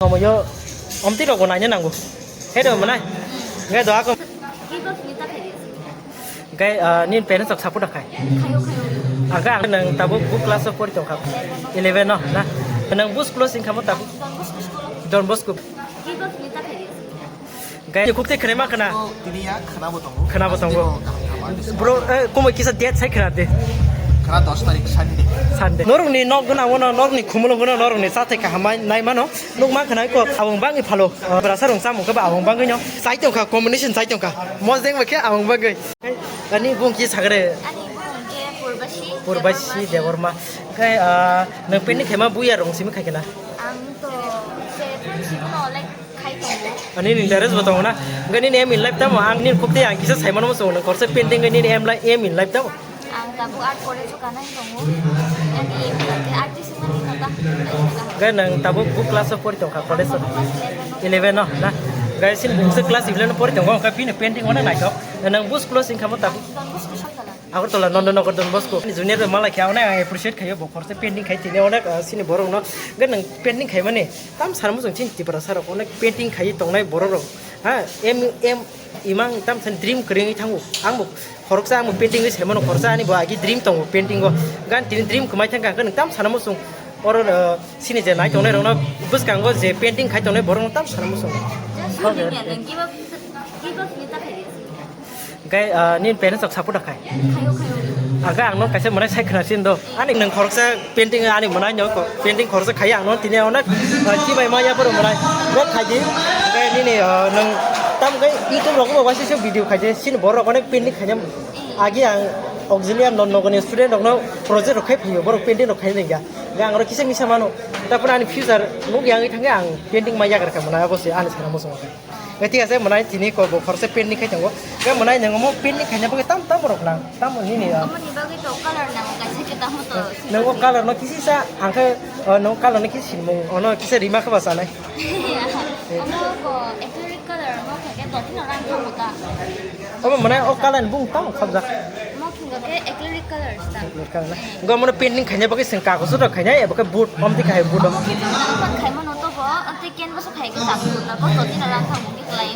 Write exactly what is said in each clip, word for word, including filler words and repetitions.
Somoyo omtwi rokbo naina nango. He do manai. Ngai do ako. Gift of Nita khaidi. Ngai, ah, nin parents rok support khai. Khayo, khayo. Aga ang nang tabuk bu class of pori tongkha. Eleven no na. Nang bu school sing khamo tabuk. Don Bosco school. Don Bosco. Gift of Nita khaidi. Ngai kukte khrema khna. Tini ya khna bo tongo. Khna bo tongo. Bro, eh, komo kisa date sai khna de. Khna dos tarik Sunday. Sunday. Norok ni nok gana wono, norok ni khumulo gana, norok ni sate kaham nai mano. Nuk ma khna ko abong bangwi phalo. Brasa rong samung khe ba abong bangwi no. Sai tongkha, combination sai tongkha. Mojeng ba khe abong bangwi. Ani bung ki sagre. Ani bung ke Purbashi. Purbashi Debbarma. Debbarma. Kai, ah, nang peni khema buya rong simi khai khna. Ang to se pun simi no like khai tongo. Ani ni interest bo tongo na. Gani ni aim in life tamo ang ni khukte ang kisa saimano mo songo nang korsa painting gani ni aim la-, aim in life tamo. Ang tabuk art college o kanai tongo. Ani aim la te artist mani no ta. Ga nang tabuk bu class o pori tongkha college o. Class eleven o. Eleven o na. Ga sin bu class eleven o pori tongo ka pini painting ona naithok. Nang bu school o sing khamo tabuk. Don Bosco Sagala. Agartala Nandanagar Don Bosco. Junior bai malai khe, onek ang appreciate khayo, bo khoroksa painting khai tini onek, ah, sini borok no. Ga nang painting khai mani, tam sana muchung chini Tiprasa rok, onek painting khai tongnai borok rok. Ha, em, em, imang tam san dream kwrwngwi thango. Ang bo khoroksa, ang bo painting wi sai mano khoroksa, ani bo agi dream tongo painting o. Gan tini dream kwmai thangkha, ang khe nang tam sana muchung oro, ah, sini je nai tongnai rok no bwskango je painting khai tongnai borok no tam sana muchung. Just Okay, okay. Give up, give up ni ta khai. Hingke, ah, nini parents rok support rok khai? Khayo, khayo. Hingke ang no kaisa mwnai sai khna sin do. Ani nwng khoroksa painting ani mwnai no ko, painting khoroksa khai ang no tini onek, ah, chibai ma ya phuru mwnai. Bo khai di. Hingke nini, ah, nwng tam khe YouTube rok bo waisa se video khai je, sini borok onek painting khai jam. Agi ang auxiliary no nogoni student rok no project rok khai phaio, borok painting rok khai nang ya. Hingke ang oro kisa misa mano. Tapor ani future nuk yang thangkhe ang painting ma yagra kha mwnai abo se ani sana muchung khe. Nge thik ase, mwnai tini ko bo khoroksa painting khai tongo. Nge mwnai nang omo painting khaina bagwi tam tam borok nang, tam nini, ah. Omo ni bagwi to color nang kaisa khe tamo to. Nang o color no kisi sa, ang khe, ah, nang o color no kisi sinmung, ono kisa rima khe ba sanai. Omo ko acrylic color mo khe ke doti no rang khamu ta. Omo mwnai o color ni bung tam khobjak. Mo khe ke acrylic color sta. Acrylic color na. Nge omo no painting khaina bagwi sing kagoz rok khaina, ebo khe board, omtwi khai board o. Omo khe to nang khaima no to bo, amtwi canvas o khai khe ta board na ko doti no rang khamu khe klai.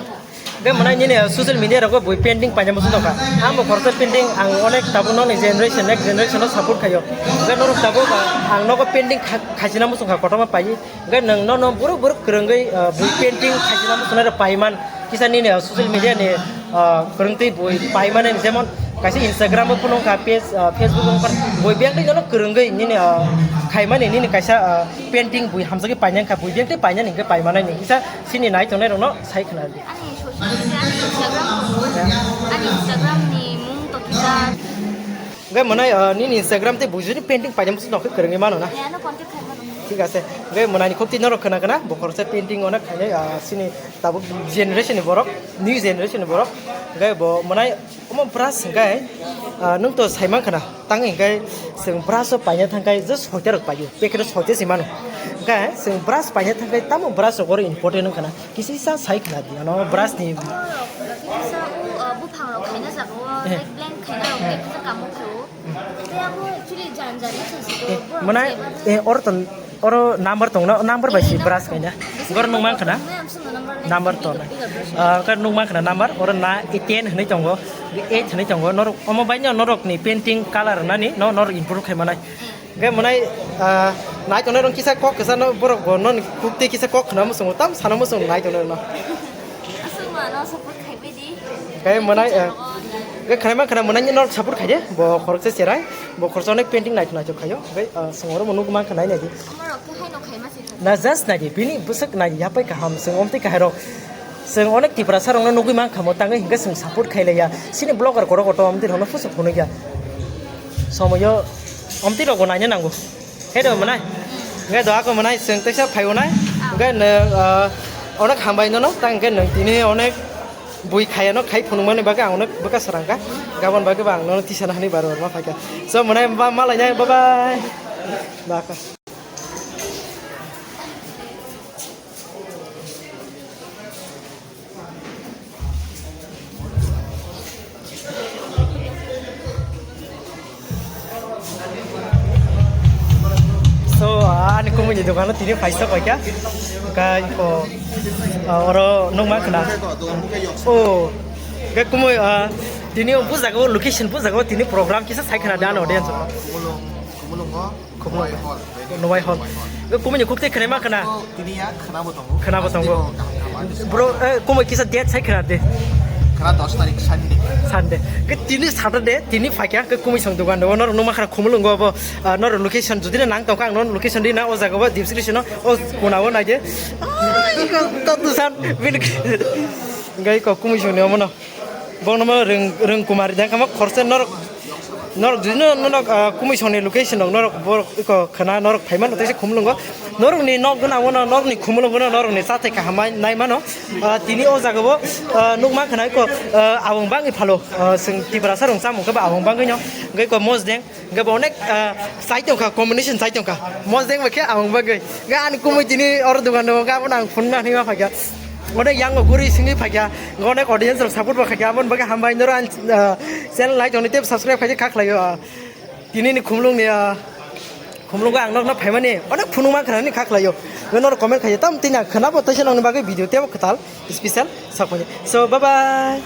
Hingke mwnai nini, ah, social media rogo bui painting paina muchung tongkha. Ang bo khoroksa painting ang onek tabuk nokni generation, next generation no support khaio. Hingke norok tabuk, ah, ang nogo painting kha-, khaisina muchung kha kotorma pai. Hingke nwng nono borok borok kwrwngwi, ah, bui painting khaisina muchungnai rok paiman. Kisa nini, ah, social media ni, ah, kwrwngtwi bui paimani jemon kaisa Instagram o phunukha, page, ah, Facebook o phunukha. Bui biyang twi nono kwrwngwi nini, ah, khaimani nini kaisa, ah, painting bui hamjagwi painani kha, bui biyang twi painani hingke paimanani. Kisa sini nai tongnai rokno sai khna di. Ani social media, ani Instagram, ani Instagram ni mung to kisa. Hingke mwnai, ah, nini Instagram tei buijo ni painting paina muchung tongkhe kwrwngwi mano na. He, ano contact khai mano. Thik ase. Hingke mwnai ni khukti norok khna khna, bo khoroksa painting onek khainai, ah, sini tabuk generation ni borok, new generation ni borok. Hingke bo mwnai omo brush hingke, ah, nwng to sai mankha na, tang hingke chwng brush o paina thangkhe just soita rok paio, packet o soita se mano. Hingke chwng brush paina thangkhe tamo brush rok oro important wngkha na. Kisa kisa sai khna di, ano brush ni. Omo rok, kisa u, uh, buphang rok khaina jaga o, eh, like blank khaina rok, eh, kisa kamo khaio. Tei abo actually jan jan ni sasi ko, eh, borok mwnai, eh, oro ton, oro number tong na, number bai si brush khaina. Gor nung mang khna. Number to na. Ah, kar nung mang khna number, oro na ten hwnwi tongo, eight hwnwi tongo. Norok, omo bai no norok ni painting color nani, no, norok improve khai manai. Hingke mwnai, ah, nai tongnai rong kisa kok kisa no borok bo non kukti kisa kok khna muchungo tam sana muchung nai tongnai no. Aswk ma no support khai bidi. Hingke mwnai, eh, hingke khnaima khna mwnai no support khai de bo khoroksa cherai bo khoroksa onek painting nai khna chok khayo hingke, ah, songoro mo nuk mang khna nai di. Amorok khe hai no khai ma se. Na just nai di bini bwswk nai yapai kaham song omtwi kahai rok. Chwng onek Tiprasa rokno nugwi mankha mo tangwi hingke chwng support khailaiya. Chini blogger kotor kotor omtwi rokno pusu phunukya. Somoyo omtwi rokbo naina nango. He do mwnai? Hingke do ako mwnai chwng teisa phaibo nai. Hingke nwng, ah, onek hambai nono tang hingke nwng tini onek bui khayano khai phunukmani bagwi ang onek bwkha swrangkha. Gabon bagwi bo ang nono tisana hwnwi baro rwma phaikha. So mwnai ma-, malainai bye bye. Baka. So, ani kumui ni dogano tini paisa koika. Kai ko, ah, oro nung ma khna. Oh, ke kumui, ah, tini o bujago location bujago tini program kisa sai khna dan audience. Kumulung, kumulung o. Khumui hall. Nuwai hall. Be kumui ni kukte khne ma khna. Tini ya khna bo tongo. Khna bo tongo. Bro, eh, kumui kisa date sai khna de. Khna dos tarik Sunday. Sunday. Ke tini Saturday, tini phaikya ke kumui song dugan do. Nor numa khna khumulung go bo, ah, nor location jodi na nang tongkha ang nor location di na o jaga bo description o, o kona o nai de. Ai, ko, ko tu san. Bil. Gai ko kumui song ni omono. Bongno mo rwng, rwng kumari dang kama khorse norok, norok judino norok, ah, kumui songni location rok norok borok iko khana norok phaimano teisa khumulungo. Norokni nok gwnangono, norokni khumulungono, norokni chathai kaham nai mano. Ah, tini o jagao, ah, nukma khna iko, ah, abong bangwi phalo, ah, chwng Tiprasa rok chamung khe bo abong bangwino. Hwnkhe iko mosdeng. Hwnkhe bo onek, ah, chai tongkha, combination chai tongkha. Mosdeng bai khe abong bagwi. Hwnkhe ani kumui tini oro dogan tongo, hwnkhe abono ang phunukna hinwi ma phaikha. Onek yango guri singwi phaikha. Hwnkhe onek audience rok support bo khaikha. Aboni bagwi hambai norok ani, ah, channel nai tongni tei subscribe khaidi kha khlaio. Ah, tini ni khumulung ni, ah, khumulungo ang nokno phaimani onek phunukma khna hinwi kha khlaio. Hwnkhe norok comment khaidi tam tini ang khna bo teisa nokni bagwi video teibo kwtal special sak phaidi. So, bye bye.